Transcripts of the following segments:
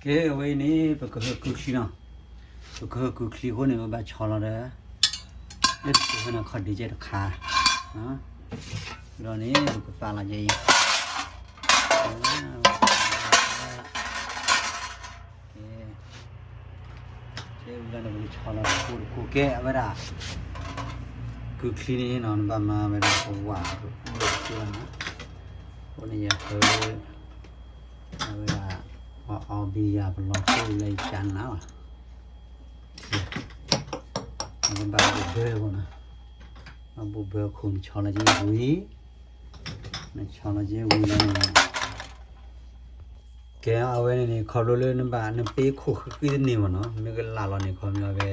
ကဲ အဝဲအံၤန့ၣ် ပကဟၢကုချံနီၤ, ပကဟၢကုချံအဃိန့ၣ် ပဘၣ်ဆီလီၤဒီး လၢပကဟၢနၤခီၣ်ဒ့ကဲတခါ, ဒီးန့ၣ် ပကပာ်လီၤကဲအံၤ, ကဲ ကဲဝံၤလီၤန့ၣ် ပကဆီလီၤတကိးတကိး ကဲ အဝဲဒၣ် ကုချံန့ၣ်နီၤ နဘၣ်မၤဝဲဒၣ်ပဝဲတကိးနီၤ, အဃိန့ၣ်ယဟၢ အဝဲဒၣ် အီၣ်အီဘံယၤပလီၤတိၢ်လၢယကနၤလီၤ, အကဘၣ်ဘိးဘၢအဃိနီၤ, ဘၣ်ဘိးဘၢအခိၣ် နဆီလီၤကဲဝံၤ, နဆီလီၤကဲဝံၤလီၤန့ၣ် ကဲအဝဲန့ၣ်န့ၣ် ခီဖျိလၢနဘၣ်နပ့ခိၣ်ဃံဃံတန့ၢ်မ့ၢ်နီၤ, မ့ၢ်ကလၢ်လီၤန့ၣ် ခီပညီဝဲ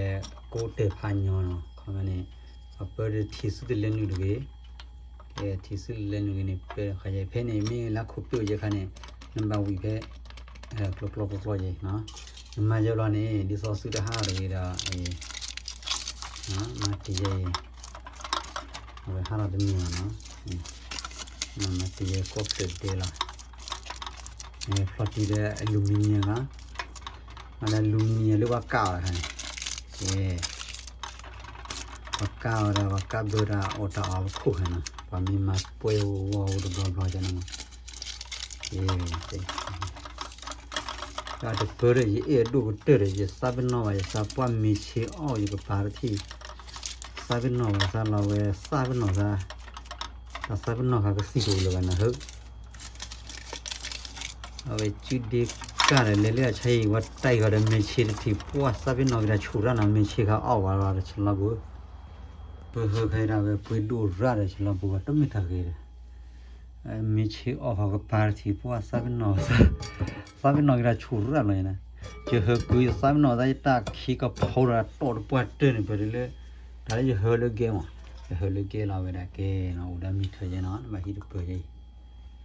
ကိးတဲာ်ဖးညီနီၤ, ခီပညီန့ၣ် အပၢတထံၣ်ဆူတလဲနုာ်တဂ့ၤ, ကဲထံၣ်ဆူတလဲနုာ်ဂ့ၤန့ၣ် ပၢတခါယဲ ဖဲန့ၣ် မ့ၢ်လၢခိၣ်ပၢၢ်ယဲခါန့ၣ် နဘၣ်ဝံၤဖဲ ကျီကျီကျီကျီယဲနီၤ, နမၤယဲဘျီန့ၣ် ဒ်သိးဆူတဟးထီၣ်တဂ့ၤဒီး မၤတံၢ်ယဲအံၤ, အဝဲဟးထီၣ်တန့ၢ်ဘၣ်နီၤ, မၤတံၢ်ယဲကီၢ်ဖျၢၣ်ဒဲလီၤ, ဖျီၣ်တံၢ်ဒီးအလူမံနံယံလီၤ, မ့ၢ်လၢအလူမံနံယံလၢပှၤကးအီၤတခါန့ၣ်, ကဲ ပှၤကးအီၤဒီး ပှၤကးဘၢဒီးအီၣ်တၢ်အီၣ်ပခိၣ်ခါနီၤ, ပှၤမ့ၢ်မၤပှဲၤဝီဝီတဘျီဘျီကဲန့ၣ်မး, ကဲ တၢ်တပၢၢ်ဒီး ယအဲၣ်အဒိၣ်ကတၢၢ်ဒီး ယသးပ့ၤနီၣ်ဘၣ် ယသးပှၢ်မ့ၢ်ဆ့အီၣ် ယကပၤတထံၣ်, သးပ့ၤနီၣ်ဘၣ်သးလီၤဝဲ သးပ့ၤနီၣ်သး, တၢ်သးပ့ၤနီၣ်ဃာ်ကသံၣ်တအိၣ်လၢၤဘၣ်နဟၢ, အဝဲကုဒ့ကၢ်ဒီး လဲၤလၢအဆါအံၤ ဝဲတၢ်အံၤဃီဒီး မ့ၢ်ဆ့တထံၣ် ပှၢ်သးပ့ၤနီၣ်က့ၤတၢ်ဆူၣ်ရၣ်နီၤ, မ့ၢ်ဆ့ခါအီၣ်ဝဲလီၤဒီးဆလီပူၤ, ပဟၢခါအံၤဒၣ်ဝဲပှ့ၤဒိၣ်ရၣ်ဒီးဆလီပူၤ တမ့ၢ်တၢ်ဂ့ၤဒီး မ့ၢ်ဆ့အီၣ်ဃီကပၤတထံၣ် ပှၢ်သးပ့ၤနီၣ်, သးပ့ၤနီၣ်က့ၤတၢ်ဆူၣ်ရၣ်လီၤန့ၣ်, ယဟၢကုယသးပ့ၤနီၣ်သးယတၢ်ခံကဖီဒီးတီၢ်တပှၢ်တၢၢ်န့ၣ် ပှဲၤဒ်လၢ တၢ်လၢယဟၢလၢကဲမး, ယဟၢလၢကဲလီၤဝဲဒၣ်ကဲနီၤ, အိၣ်ဒီးမံထၢၣ်ယဲနီၤ, နဘၣ်ဟံးတပၢၢ်ယဲ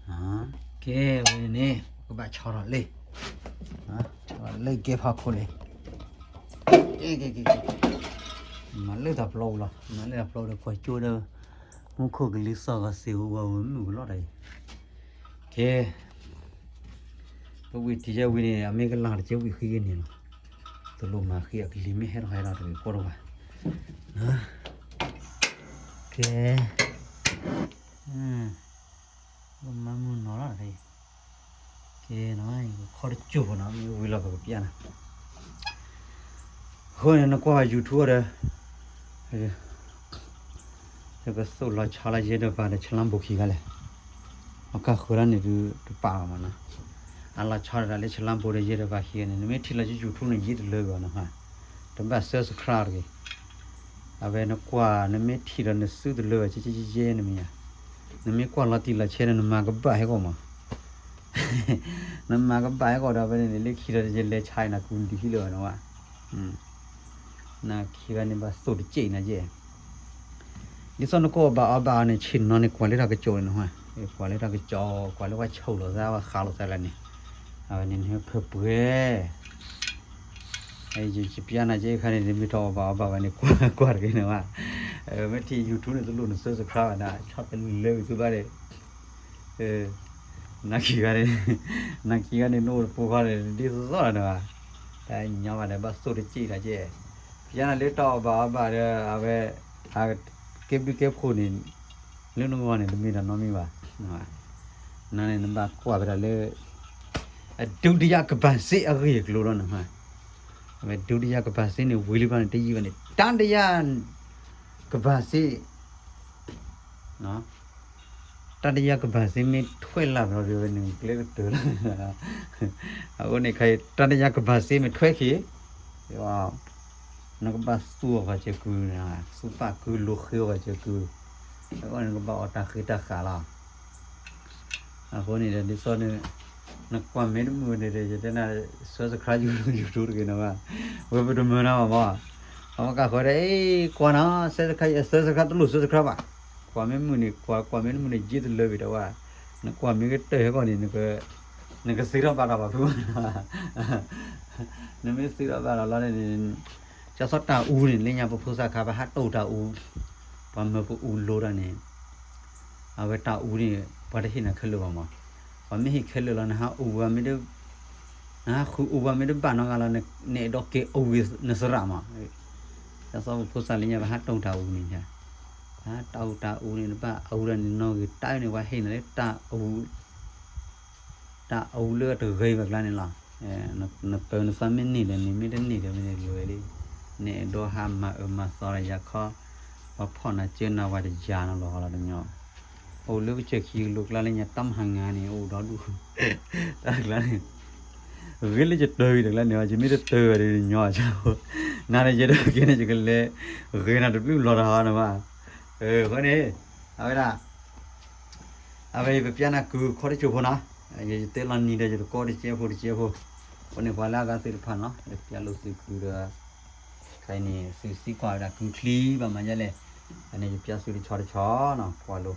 အံၤ, ကဲဝဲန့ၣ် ပကဘၣ်ဆီထီၣ်လံ, ဆီထီၣ်လၢကဲဖီခိၣ်လံ, ကဲ ကဲ ကဲ ကဲ မၤလၢတၢ်ပျီပူၤလီၤ, မၤလၢတၢ်ပျီပူၤဒီး ကွၢ်ကၠိဒီး မူခိၣ်ကလံၤသီၣ်ဂီၤ စ့ၢ်ကီးဝဲမုၣ်ကလီတၢ်အံၤ, ကဲ ပဝံၤတံၢ်ယဲဝံၤန့ၣ် အမ့ၢ်ကလၢ်တကဲဝံၤဃံဂ့ၤန့ၣ်လီၤ, တလိၣ်မၤဃံအကလံၤမ့ၢ်ဟဲထီၣ်ဟဲထီၣ်တဂ့ၤကိးတဂၤ, ကဲ မၤမုၢ်နီၤလီၤတခါအံၤ, ကဲနီၤ ခီတကၠိၢ်ဖိနီၤ မ့ၢ်ဝံၤလီၤပကပျၢ်နၤ, အဃိန့ၣ် နကွၢ် YouTube ဒီး ယကသိၣ်လီၤဆီလီၤယဲဒီးပၤဒီး ဆလါဘိခံဂၤလဲၣ်, အကဃၢၤလၢန့ၣ်ဒုးတပာ်ဘၣ်မးနီၤ, အလီၤဆီတၢ်လၢဆလါဘိဒီးယဲဒီးပၤခံဂၤန့ၣ် နမ့ၢ်ထံၣ်လီၤယ YouTube န့ၣ် ယဲတလၢဘၣ်နီၤ, တဘၣ် subscribe တဂ့ၤ, အဝဲနကွၢ် နမ့ၢ်ထံၣ်ဒီးနစုတလၢဘၣ် ကဲကဲယဲယဲန့ၣ်မ့ၢ်ယါ, နမ့ၢ်ကွၢ်လီၤတံၢ်လီၤဆဲးဒီး နမၤကဘၣ်ဟဲကီၢ်မး နမၤကဘၣ်ဟဲကီၢ်ဒီး ဖဲန့ၣ်န့ၣ် လၢခံဒီးယလဲၤဆါအံၤ နကူနတံၢ်ဟံၣ်လၢၤဘၣ်နီၤ, နခံဂၤန့ၣ်ဘၣ်သိၣ်တစဲးအံၤနၤကဲ, ဒ်သိးနကအီၣ်ဘၣ်အီဘၣ်အီၤန့ၣ် ဆ့ၣ်နီၤန့ၣ် ကွၢ်လၢတၢ်ကစီၣ်န့ၣ်နီၤ, ကွၢ်လၢတၢ်ကစီၣ် ကွၢ်လၢပှၤဆိၣ်လိာ်သး ပှၤဃးလိာ်သးလၢန့ၣ်, အဝဲန့ၣ်နဟၢဖၢပှဲၤ ယပျၢ်နၤကဲခါန့ၣ် နမ့ၢ်တအီၣ်ဘၣ်အီဘၣ်ဘၣ်န့ၣ် ကွၢ်ကွၢ်တဂ့ၤန့ၣ်ဘၣ်, မ့ၢ်ထံၣ် YouTube န့ၣ် တလိၣ်န subscribe ဘၣ်နၤ ဆီတလဲဝံၤသုဘၣ်ဒီး နခံဂၤန့ၣ် နခံဂၤန့ၣ် နအိၣ်တပိာ်ဃီန့ၣ် ဒ်သိးသိးလီၤန့ၣ်ဘၣ်, တၢ်ညီဘၣ်ဒီး ဘၣ်သိၣ်တစဲးတၢ်ကဲ, ပျၢ်နၤလၢတအီၣ်ဘၣ်အီဘၣ်ဒီး အဝဲ ကဲဘျုးကဲဖှိၣ်န့ၣ် လၢနဂီၢ်န့ၣ် တမ့ၢ်တၢ်နီတမံၤဘၣ်, နန့ၣ် နဘၣ်ကွၢ်ဖဲဒၣ်လၢ အဒုတိယကမ္ဘာစစ်အဂ့ၢ်အကျိၤလီၤန့ၣ်, အဝဲဒုတိယကမ္ဘာစစ်န့ၣ် ဝံၤလံဘၣ်န့ၣ် တယံာ်ဘၣ်န့ၣ် တတိယကမ္ဘာစစ် တတိယကမ္ဘာစစ်မ့ၢ်ထွဲလၢ်ဘျီဒီး ဝဲန့ၣ်ကျဲကတၢၢ်လီၤ, အဃိန့ၣ် ခဲအံၤ တတိယကမ္ဘာစစ်မ့ၢ်ထွဲက့ၤ နကဘၣ်သူၣ်အီၤဃီၤစၢၤကုၤ, သူၣ်ပာ်ကုၤလိာ်ဃ့အီၤဃီၤစၢၤကုၤ, အဃိန့ၣ် နကဘၣ်အီၣ်တၢ်ဃ့တၢ်ဃးလီၤ. အဃိန့ၣ်ဒီး ဒ်သိးန့ၣ် နကွၢ်မ့ၢ်တမုာ်န့ၣ်ဒီး ယတဲနၤ subscribe YouTube တဂ့ၤနီၤဘၣ်, ဝဲပတမုာ်နၤဘၣ်မး, အဝဲကဃီဒီး အ့ ကွၢ်နီၤ subscribe subscribe တလိၣ် subscribe ဘၣ်, ကွၢ်မ့ၢ်မုာ်န့ၣ် ကွၢ် ကွၢ်မ့ၢ်တမုာ်န့ၣ် ယ့ၢ်တလၢဝံၤဒီးဝဲ, နကွၢ်မ့ၢ်ကတၢၢ်ဟဲကီၢ်န့ၣ် နကစံးထီၣ်ဘၣ်ဒီးပှၤဖုမး, နမ့ၢ်စံးထီၣ်ဘၣ်ဒီးလီၤန့ၣ် ကၠီစီတၢ်အူန့ၣ် လၢညါပဖိသၣ်ခါ ပဟးတိၢ်တၢ်အူ, ပှၤမၢပအူလိၤတၢ်န့ၣ်, အဝဲတၢ်အူန့ၣ် ပှၤတဟ့ၣ်နၤခဲလၢာ်ဘၣ်မး, ပှၤမ့ၢ်ဟ့ၣ်ခဲလၢာ်လီၤ နဟးအူဝဲမ့ၢ်တ နဟးဃုအူဘၣ်မ့ၢ်တဘၣ်နီတဂၤလီၤ, နအဲၣ်ဒိးက့ၤအူဂ့ၤနသရၣ်မး, တၢ်သီဖိဖိစၢ်လၢညါ ပဟးတိၢ်တၢ်အူန့ၣ်, ဟးတၢ်အူတၢ်အူန့ၣ်တဘၣ် အူဒၣ်န့ၣ်နီၣ်ဂံၢ်တၢ်န့ၣ် ပှၤဟ့ၣ်နၤလၢ တၢ်အူလၢအတဂ့ၤဘၣ်ကျါန့ၣ်လီၤ. နပၢၤနသးမ့ၢ်န့ၢ်ဒီးန့ၣ် မ့ၢ်တန့ၢ်ဒီးမ့ၢ်န့ၢ်လွဲၤလံ, နအဲၣ်ဒိးဟးမၤအၢမၤသီဒီးယၤခီ, ပှၤဖီၣ်နၤစၢနၤဝဲတယၤနီၤလီၤလီၤတညီ, အိၣ်လၢကစၢၢ်ခံကလိကျါလၢညါ တၢ်မဟါငါန့ၣ် အိၣ်ဒီဒူၣ်, တၢ်ကျါန့ၣ် ဂ့ၤလၢယတၢၤဝံၤတကျါန့ၣ် ယမ့ၢ်တတၢၤဝဲဒီးညီ, နၤန့ၣ်ယဲဒၣ်က့ၤန့ၣ် ယကလဲၤဂ့ၤနၤတဘျုးလီၤတဟါနဘၣ်, အဃိန့ၣ်, အဝဲဒၣ် အဝဲပပျဲနၤကုၤခီတစိၢ်ဖိနီၤ, ယတဲလီၤနံၤဒီးယတကိးတကဲဖိတကဲဖိ, အဃိန့ၣ်ပှၤလၢအဂၤသ့ၣ်တဖၣ်နီၤ ယပျဲလိာ်သုကုၤဒီး, ခဲအံၤန့ၣ် သုစံကွၢ်ဝဲဒၣ်ကုၤချံဘၣ်မၤဒ်လဲၣ်, အန့ၣ်ယပျဲသုတဆီတဆီနီၤ ကွၢ်လိ